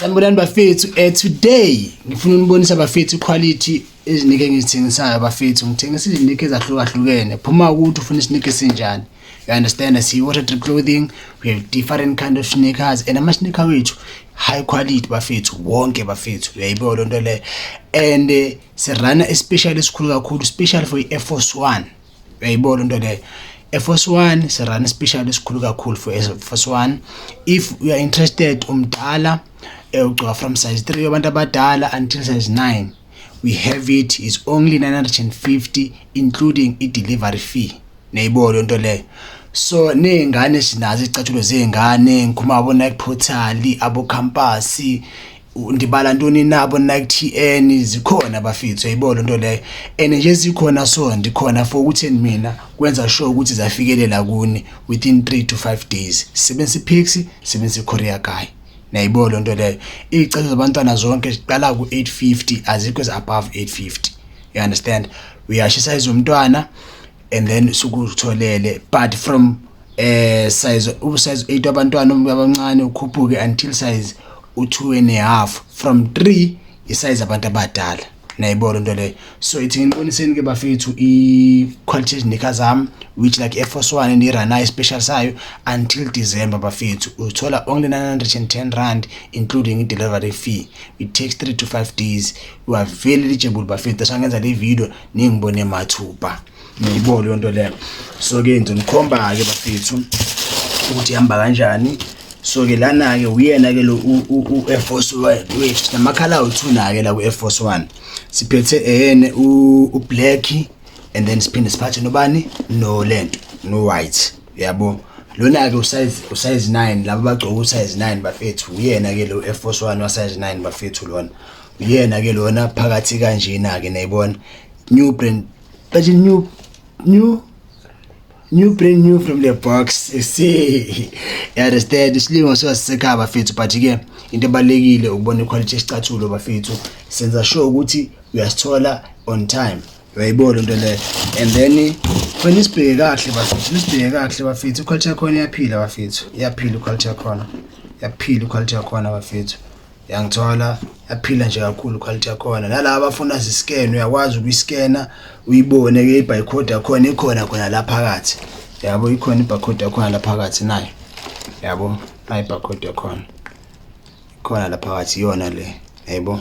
Sanibonani bafethu, today ngifuna unibonisa bafethu quality izinike engizithengisayo bafethu. Ngithengisa izinike ezahlukahlukene. Phuma ukuthi ufuna isinike esinjani. You understand? See, Water Drip Clothing, we have different kind of sneakers and ama-sneaker wethu high quality bafethu, wonke bafethu. Uyayibona loo nto leyo. And sirana especially esikhulu kakhulu, special for i-Air Force One. Uyayibona into leyo. Air Force One sirana special esikhulu kakhulu for Air Force One. If you are interested, umdala, ugcoka from size 3 abantu abadala until size 9, we have it, is only 950 including i-delivery fee. Neyibona lento leyo. So ney'ngane sinazo izicathulo zey'ngane, ngikhuluma abo Nike Portal, abo Campus, ndibala ntoni nabo Nike TN zikhona bafethu. Uyayibona lento leyo. And nje zikhona, so ndikhona for ukuthi mina kwenza sure ukuthi zafikelela kuni within 3 to 5 days. Sebenzisa iPixie, sebenzisa iCourier Guy. Nayibona lento leyo. Iy'cathulo zabantwana zonke ziqala ku-850, azikho ezi above 850. You understand? Uyasho isize umntwana and then sukutholele, but from size usize 8 abantwana abancane ukhuphuke until size u2 and a half, from 3 isize abantu abadala. Nayibona into leyo. So ithi nginiboniseni ke bafethu i-quality sneakers zami, which like Air Force One endiranayo special sayo until December bafethu. Uthola only R910 including i-delivery fee. It takes 3 to 5 days. You are very eligible bafethu. That's le video ningibone mathupha. Niyibona leyo nto leyo. So ke ngizonikhomba ke bafethu ukuthi ihamba kanjani. So ke lana ke uyena ke lo u-Air Force wethu, namakhala awu-2 na ke la ku-Air Force One. Siphethe ene u-black and then siphinde siphathe nobani no lento no white, yabo. Lona ke usize 9, laba bagcoka usize 9 bafethu. Uyena ke lo Air Force 1 wa size 9 bafethu. Lona uyena ke lona phakathi kanjena ke, nayibona, new brand, but new new new brand new from the box, you see, you understand? Isilingo sisekhaya bafethu, but ke into ebalekile ukubona iquality yesicathulo bafethu. Senza sure ukuthi uyasithola on time. Uyayibona into leyo. And then fanele isibheke kahle bafethu, nisibheke kahle bafethu. Iquality yakhona iyaphila bafethu, iyaphila iquality yakhona, iyaphila iquality yakhona bafethu. Yangithola, yaphila nje kakhulu quality yakhona. Nalaba abafuna ziscan, uyakwazi ukuyiskena uyibone ke i-barcode yakhona, ikhona khona la phakathi, yabo. Ikhona i-barcode yakhona la phakathi nayo, yabo. Nayo i-barcode yakhona ikhona la phakathi, iyona le, yabo,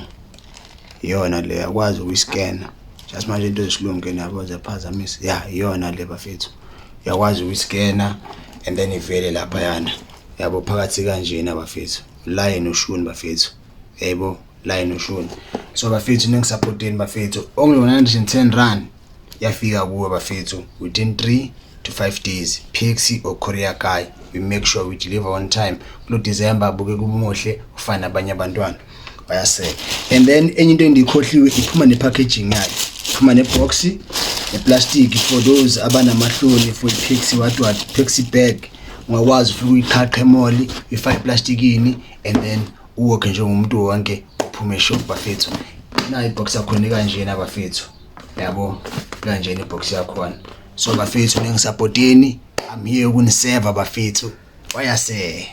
iyona le. Uyakwazi ukuyiskena just manje into zesilungu ke nabo ziyaphazamisa. Ya, iyona le bafethu, uyakwazi ukuyiskena and then ivele lapha yana, yabo, phakathi kanjena bafethu. Lion ushuni bafethu, yebo, lion ushuni. So bafethu, ningisupporteni bafethu. Only R110, yafika kuwe bafethu within 3 to 5 days. Pixie or Courier Guy, we make sure we deliver on time. Kulo December buke kumuhle ufana nabanye abantwana bayaseka. And then enye into endiyikhohliwe, iphuma nepackaging yayo, iphuma nebox neplastic for those abanamahloni for i-Pixie, what what Pixie bag. Ungakwazi ufike uyiqhaqhe emall, uyifake eplastikini and then uwokhe njengomuntu wonke, uphume shop bafethu. Nayo ibox yakhona kanjena bafethu, yabo, kanjena ibox yakhona. So bafethu, ningisupporteni, I'm here ukuniseva bafethu. Wayase.